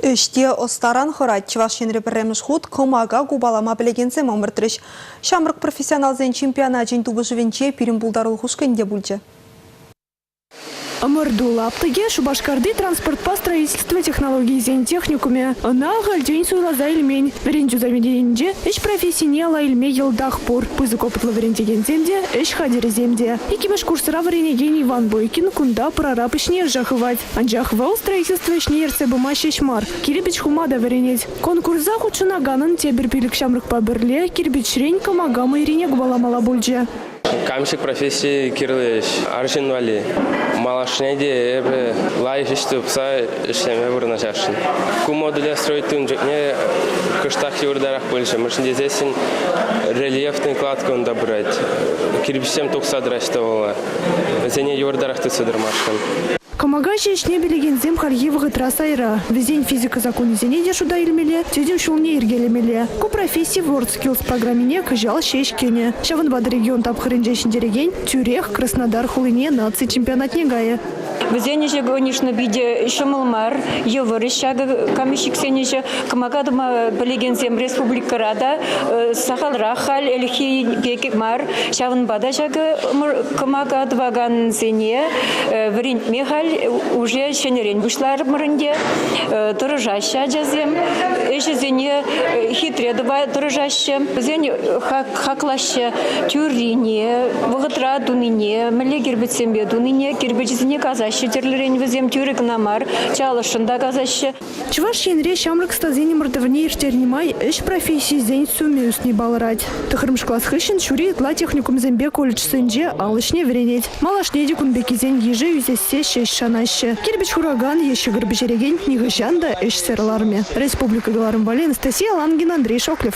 Ӗҫ те ӑстаран хӑрать. Чӑваш Енре пӗрремӗш хут кӑмака купалама пӗлекенсем ӑмӑртрӗҫ. Ҫамрӑк профессионалсен чемпионачӗн тупӑшӑвӗнче пирӗн пултарулӑх ушкӑнӗ те пулчӗ. Ӑмӑрту лаптӑкӗ Шупашкарти транспортпа строительство технологийӗсен техникумӗ. Ӑна ахальтен суйласа илмен. Вӗрентӳ заведенийӗнче ӗҫ профессине алла илме йӑлтах пур. Пысӑк опытлӑ вӗрентекенсем те, ӗҫ хатӗрӗсем те. Иккӗмӗш курсра вӗренекен Иван Бойкин кунта прораб ӗҫне ӑша хывать. Анчах вӑл строительство ӗҫне ертсе пыма ҫеҫ мар, кирпӗч хума та вӗренет. Конкурса хутшӑнаканӑн тепӗр пилӗк ҫамрӑкпа пӗрле кирпӗчрен кӑмака мӑйрине купаламалла пулчӗ. Камщик професси кирлӗ ӗҫ арҫын валли. Малашне те эпӗ лайӑх ӗҫ тупса ӗҫлеме вырнаҫасшӑн. Ку модуле строить тунӑ чухне кӑштах йывӑртарах пулчӗ. Мӗншӗн тесессӗн рельефный кладка унта пырать. Кирпӗчсем тухса тӑраҫҫӗ тӑвӑла. Вӗсене йывӑртарах тытса тӑрмашкӑн. Кӑмака ҫеҫне пӗлекенсем хальхи вӑхӑтра сайра. Вӗсен физика саккунӗсене те шута илмелле, тӗтӗм ҫулне йӗркелемелле. Ку професси WorldSkills программине кӑҫал ҫеҫ кӗнӗ. Ҫавӑнпа та регион тапхӑрӗнче ҫӗнтерекен тӳрех Краснодар хулине наци чемпионатне кайӗ. Вӗсен ӗҫӗ, конечно, питӗ ҫӑмӑл мар, йывӑр ӗҫ ҫакӑ каменщиксен ӗҫӗ. Кӑмака тума пӗлекенсем республикӑра та сахалрах халь ӗлӗкхи пек мар. Ҫавӑнпа та ҫакӑ кӑмака тӑвакансене вӗрентме халь уже ҫӗнӗрен пуҫларӑмӑр ӗнтӗ. Тӑрӑшаҫҫӗ ачасем, ӗҫӗсене хитре тӑрӑшаҫҫӗ. Вӗсен хаклаҫҫӗ тӳррине, вӑхӑтра тунине, мӗнле кирпӗчсемпе тунине, кирпӗчӗсене касаҫҫӗ тӗрлӗрен вӗсем тӳрӗ кӑна мар, чалӑшшӑн та касаҫҫӗ. Чӑваш Енре ҫамрӑк ӑстасен ӑмӑртӑвне ирттернӗ май ӗҫ профессийӗсен сумӗ ӳсни палӑрать. Тӑххӑрмӗш класс хыҫҫӑн ҫурри ытла техникумсемпе колледжсенче ал ӗҫне вӗренет. Малашне те кун пеккисен йышӗ ӳсессе ҫеҫ шанаҫҫӗ. Кирпӗч хуракан е ҫӑкӑр пӗҫерекен нихӑҫан та ӗҫсӗр лармӗ. Республика кӑларӑм валли Анастасия Лангина, Андрей Шоклев.